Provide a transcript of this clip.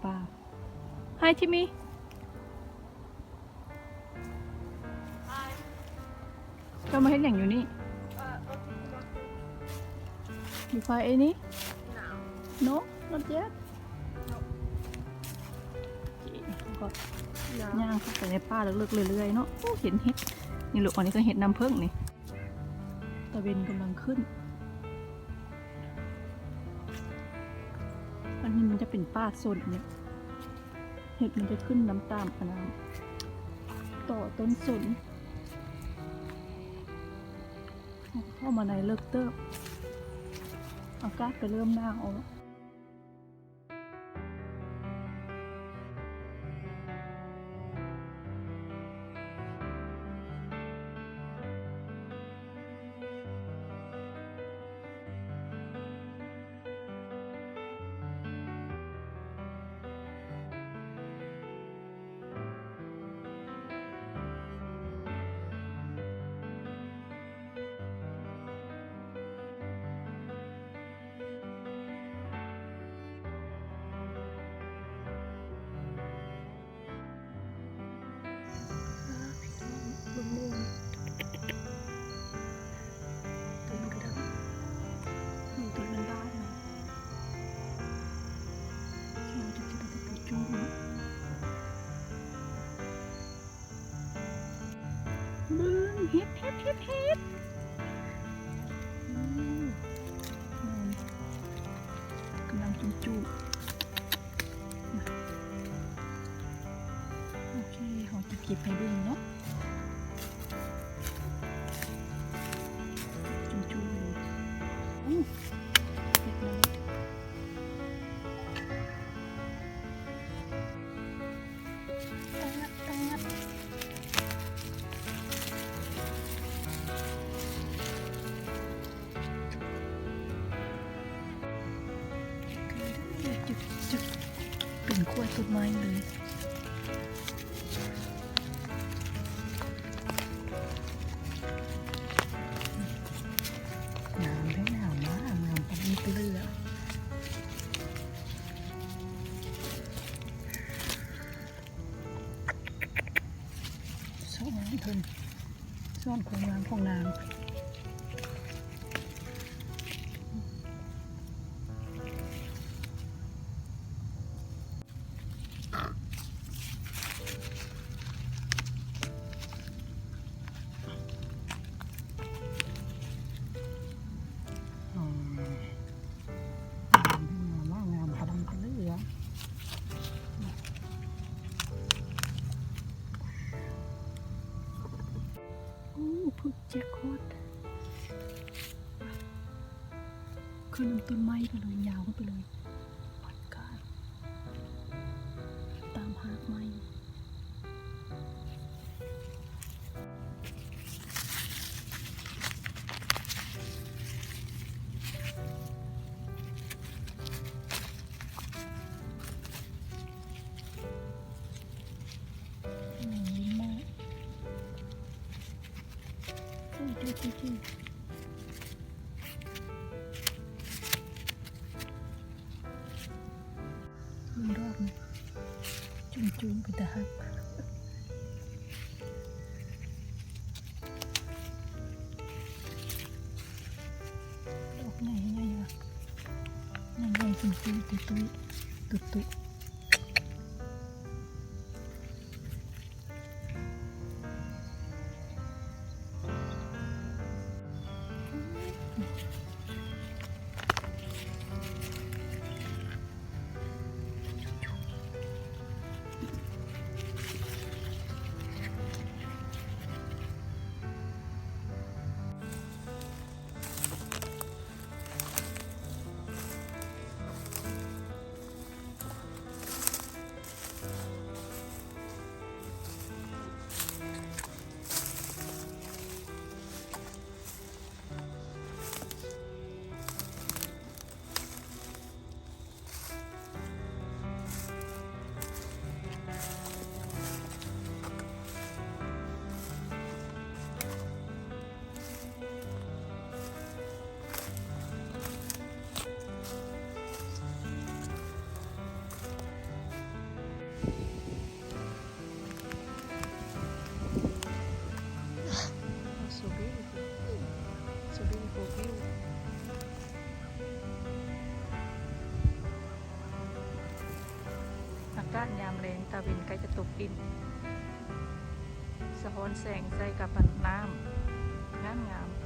ປາ. Hi Timmy. ເຈົ້າມາເຮັດຫຍັງຢູ່ນີ້? You find any? No, not yet. ເຮົາກໍຍ່າງເຂົ້າໄປໃນປ່າເລິກໆເລື້ອຍໆເນາະ. ໂອ້ ເຫັນເຫັດນີ້ລູກ, ອັນນີ້ກໍເຫັດນ້ຳເຜິ້ງນີ້. ຕາເວັນກຳລັງຂຶ້ນ. ອັນນີ້ມັນຈະເປັນປ່າສົນເນາະ, ເຫັດມັນຈະຂຶ້ນນຳຕາມອັນນັ້ນ ຕໍຕົ້ນສົນ. ເຂົ້າມາໃນເລິກເຕີບ, ອາກາດກໍເລີ່ມໜາວ. ເບິ່ງ ເຫັດ ເຫັດ ເຫັດ ເຫັດ. ອືມ ກຳລັງຈຸ້ມໆ. ໂອເຄ ເຮົາຈະເກັບໃຫ້ເບິ່ງເນາະ. ຈຸ້ມໆເລີຍ. ໂອ້ ເຫັດນ້ອຍ. ເປັນຂວດຕົ້ນໄມ້ເລີຍ. ງາມແທ້ ງາມມາກ ງາມປານນີ້ໄປເລີຍ. ສອນເພິ່ນ ສອນຄວາມງາມຂອງນາງ. ອືມ ງາມ ງາມ ງາມ ກຳລັງເຫຼືອ. ໂອ້ ຜຶກແຈັກພອດ ຂຶ້ນນຳຕົ້ນໄມ້ໄປເລີຍ ຍາວຂຶ້ນໄປເລີຍ ພັດກາດຕາມຮາກໄມ້. ເບິ່ງດອກນີ້ ຈຸ້ມໆ ເປັນຕາຮັກ. ດອກໃຫຍ່ໆ ຫຍັງໃຫຍ່ ຕຸ້ຍໆ ຕຸ້ຍໆ ຕຸ້ຍໆ. ໂ ໃກ້ຈະຕົກດິນ ສະທ້ອນແສງໃສ່ກັບອັນນ້ຳ ງາມໆ.